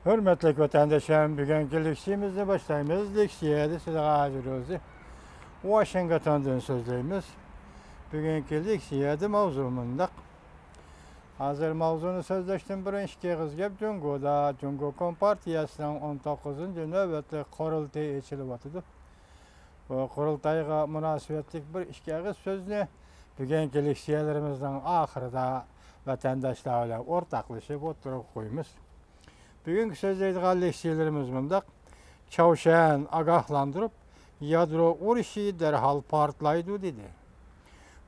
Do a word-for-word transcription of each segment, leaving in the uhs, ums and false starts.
ھۆرمەتلىك ۋەتەنداشلار، بۈگۈنكى لېكسىيەمىزنى باشلايمىز. لېكسىيەدە سىلەرگە ھازىر ئۆزى ۋاشىنگتوندىن سۆزلەيمىز. بۈگۈنكى لېكسىيەدە ماۋزۇ مۇنداق. ھازىر ماۋزۇنى سۆزلەشتىن بۇرۇن ئىككى ئېغىز گەپ. جۇڭگودا جۇڭگو كومپارتىيەسىنىڭ ئون توققۇزىنچى نۆۋەتلىك قۇرۇلتىيى ئېچىلىۋاتىدۇ. بۇ قۇرۇلتايغا مۇناسىۋەتلىك بىر ئىككى ئېغىز سۆزنى بۈگۈنكى لېكسىيەلىرىمىزنىڭ ئاخىرىدا ۋەتەنداشلار بىلەن ئورتاقلىشىپ ئوتتۇرىغا قويىمىز. بۈگۈنكى سۆزلەيدىغان لېكسىيەلىرىمىز مۇنداق: چاۋشيەن ئاگاھلاندۇرۇپ، يادرو ئۇرۇشى دەرھال پارتلايدۇ، دېدى.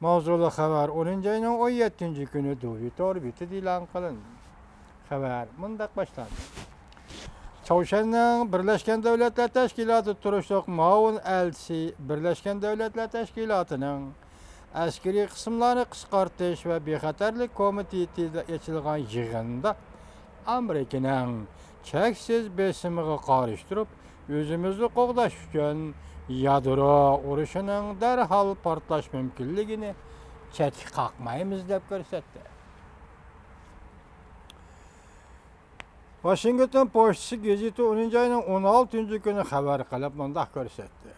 ماۋزۇلۇق خەۋەر ئونىنچى ئاينىڭ ئون يەتتىنچى كۈنى دۇۋى تور بېتىدە ئېلان قىلىندى. خەۋەر مۇنداق باشلاندى. چاۋشيەننىڭ بىرلەشكەن دۆلەتلەر تەشكىلاتى تۇرۇشلۇق مۇئاۋىن ئەلچىسى بىرلەشكەن دۆلەتلەر تەشكىلاتىنىڭ ئەسكىرىي قىسىملارنى قىسقارتىش ۋە بىخەتەرلىك كومىتېتىدا ئېچىلغان يىغىندا ئامېرىكىنىڭ چەكسىز بېسىمىغا قارشى تۇرۇپ، ئۆزىمىزنى قوغداش ئۈچۈن يادرو ئۇرۇشىنىڭ دەرھال پارتلاش مۇمكىنلىكىنى چەتكە قاقمايمىز، دەپ كۆرسەتتى. ۋاشىنگتون پوچتىسى گېزىتى ئونىنچى ئاينىڭ ئون ئالتىنچى كۈنى خەۋەر قىلىپ مۇنداق كۆرسەتتى.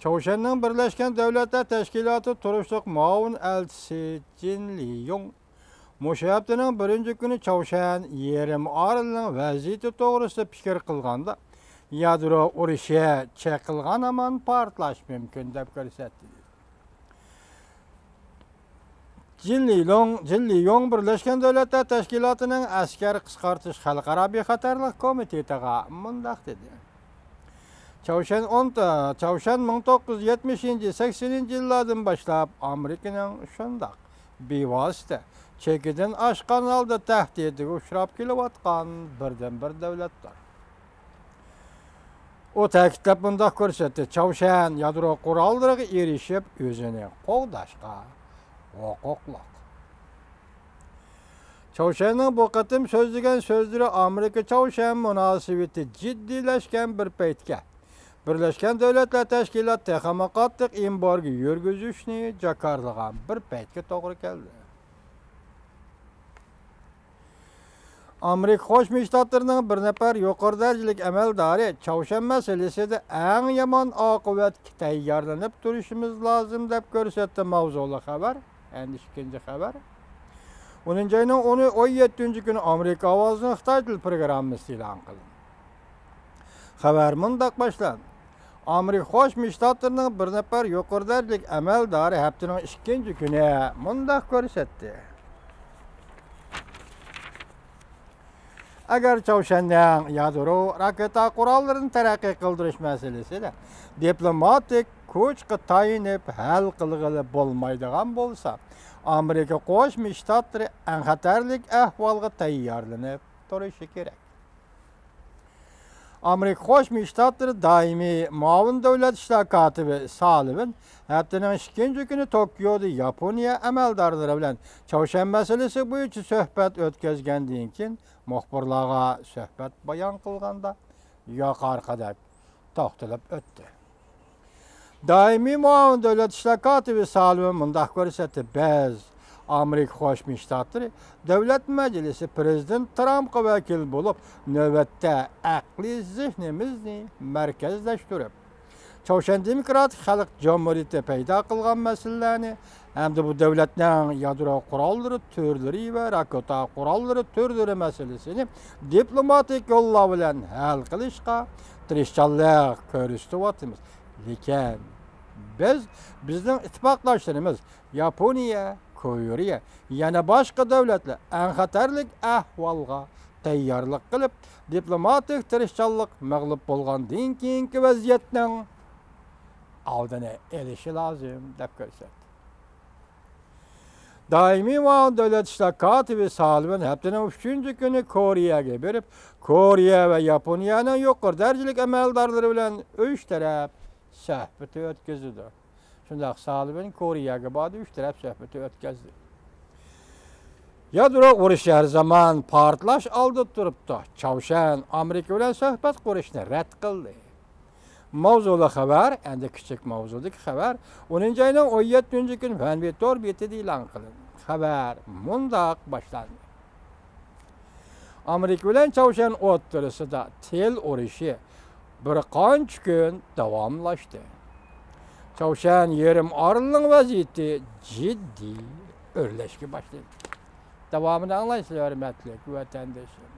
چاۋشيەننىڭ بىرلەشكەن دۆلەتلەر تەشكىلاتى تۇرۇشلۇق مۇئاۋىن ئەلچىسى جىن لىيۇڭ مۇشۇ ھەپتىنىڭ بىرىنچى كۈنى چاۋشيەن يېرىم ئارىلىنىڭ ۋەزىيىتى توغرىسىدا پىكىر قىلغاندا، يادرو ئۇرۇشى چېقىلغان ھامان پارتلاش مۇمكىن، دەپ كۆرسەتتى. جىن لىلۇڭ، جىن لىيۇڭ بىرلەشكەن دۆلەتلەر تەشكىلاتىنىڭ ئەسكەر قىسقارتىش خەلقئارا بىخەتەرلىك كومىتېتىغا مۇنداق دېدى. چاۋشيەن ئون، چاۋشيەن مىڭ توققۇز يۈز يەتمىشىنچى، سەكسىنىنچى يىللاردىن باشلاپ ئامېرىكىنىڭ شۇنداق بىۋاسىتە، چېكىدىن ئاشقان ھالدا تەھدىتىگە ئۇچراپ كېلىۋاتقان بىردىنبىر دۆلەتتۇر. ئۇ تەكىتلەپ مۇنداق كۆرسەتتى: چاۋشيەن يادرو قوراللىرىغا ئېرىشىپ، ئۆزىنى قوغداشقا ھوقۇقلۇق. چاۋشيەننىڭ بۇ قېتىم سۆزلىگەن سۆزلىرى ئامېرىكا-چاۋشيەن مۇناسىۋىتى جىددىيلەشكەن بىر پەيتكە، بىرلەشكەن دۆلەتلەر تەشكىلاتى تېخىمۇ قاتتىق ئېمبارگو يۈرگۈزۈشنى جاكارلىغان بىر پەيتكە توغرا كەلدى. ئامېرىكا قوشما شتاتلىرىنىڭ بىر نەپەر يۇقىرى دەرىجىلىك ئەمەلدارى چاۋشيەن مەسىلىسىدە ئەڭ يامان ئاقىۋەتكە تەييارلىنىپ تۇرۇشىمىز لازىم، دەپ كۆرسەتتى ماۋزۇلۇق خەۋەر. ئەندى ئىككىنچى خەۋەر. ئونىنچى ئاينىڭ ئونى، ئون يەتتىنچى كۈنى ئامېرىكا ئاۋازىنىڭ خىتاي تىل پروگراممىسى ئېلان قىلىندى. خەۋەر مۇنداق باشلاندى. ئامېرىكا قوشما شتاتلىرىنىڭ بىر نەپەر يۇقىرى دەرىجىلىك ئەمەلدارى ھەپتىنىڭ ئىككىنچى كۈنى مۇنداق كۆرسەتتى: ئەگەر چاۋشيەننىڭ يادرو راكېتا قوراللىرىنى تەرەققىي قىلدۇرۇش مەسىلىسىنى دىپلوماتىك كۈچكە تايىنىپ ھەل قىلغىلى بولمايدىغان بولسا، ئامېرىكا قوشما شتاتلىرى ئەڭ خەتەرلىك ئەھۋالغا تەييارلىنىپ تۇرۇشى كېرەك. ئامېرىكا قوشما شتاتلىرى دائىمىي مۇئاۋىن دۆلەت ئىشلار كاتىپى سالىۋىن ھەپتىنىڭ ئىككىنچى كۈنى توكيودا ياپونىيە ئەمەلدارلىرى بىلەن چاۋشيەن مەسىلىسى بويىچە سۆھبەت ئۆتكەزگەندىن كېيىن، مۇخبىرلارغا سۆھبەت بايان قىلغاندا، يۇقىرىقىدەك توختىلىپ ئۆتتى. دائىمىي مۇئاۋىن دۆلەت ئىشلار كاتىپى سالىۋىن مۇنداق كۆرسەتتى: بىز، ئامېرىكا قوشما شتاتلىرى دۆلەت مەجلىسى پىرېزىدېنت ترامپقا ۋەكىل بولۇپ، نۆۋەتتە ئەقلىي زېھنىمىزنى مەركەزلەشتۈرۈپ، چاۋشيەن دېموكراتىك خەلق جۇمھۇرىيىتى پەيدا قىلغان مەسىلىلەرنى ھەمدە بۇ دۆلەتنىڭ يادرو قوراللىرى تۈرلىرى ۋە راكېتا قوراللىرى تۈرلىرى مەسىلىسىنى دىپلوماتىك يوللار بىلەن ھەل قىلىشقا تىرىشچانلىق كۆرسىتىۋاتىمىز. لېكىن بىز، بىزنىڭ ئىتتىپاقداشلىرىمىز ياپونىيە، كورېيە، يەنە باشقا دۆلەتلەر ئەڭ خەتەرلىك ئەھۋالغا تەييارلىق قىلىپ، دىپلوماتىك تىرىشچانلىق مەغلۇپ بولغاندىن كېيىنكى ۋەزىيەتنىڭ ئالدىنى ئېلىشى لازىم، دەپ كۆرسەتتى. دائىمىي مۇئاۋىن دۆلەت ئىشلار كاتىپى سالىۋىن ھەپتىنىڭ ئۈچىنچى كۈنى كورېيەگە بېرىپ، كورېيە ۋە ياپونىيەنىڭ يۇقىرى دەرىجىلىك ئەمەلدارلىرى بىلەن ئۈچ تەرەپ سۆھبىتى ئۆتكۈزىدۇ. شۇنداق سالىۋىن كورېيەگە باردى، ئۈچ تەرەپ سۆھبىتى ئۆتكۈزدى. يادرو ئۇرۇشى ھەر زامان پارتلاش ئالدىدا تۇرۇپتۇ. چاۋشيەن ئامېرىكا بىلەن سۆھبەت قۇرۇشنى رەت قىلدى. ماۋزۇلۇق خەۋەر، ئەندى كىچىك ماۋزۇدىكى خەۋەر، ئونىنچى ئاينىڭ ئون يەتتىنچى كۈنى فەنۋى تور بېتىدە ئېلان قىلىندى. خەۋەر مۇنداق باشلاندى. ئامېرىكا بىلەن چاۋشيەن ئوتتۇرىسىدا تىل ئۇرۇشى بىر قانچە كۈن داۋاملاشتى. چاۋشيەن يېرىم ئارىلىنىڭ ۋەزىيىتى جىددىي ئۆرلەشكە باشلىدى. داۋامىنى ئاڭلايسىلەر، ھۆرمەتلىك ۋەتەندىشىم.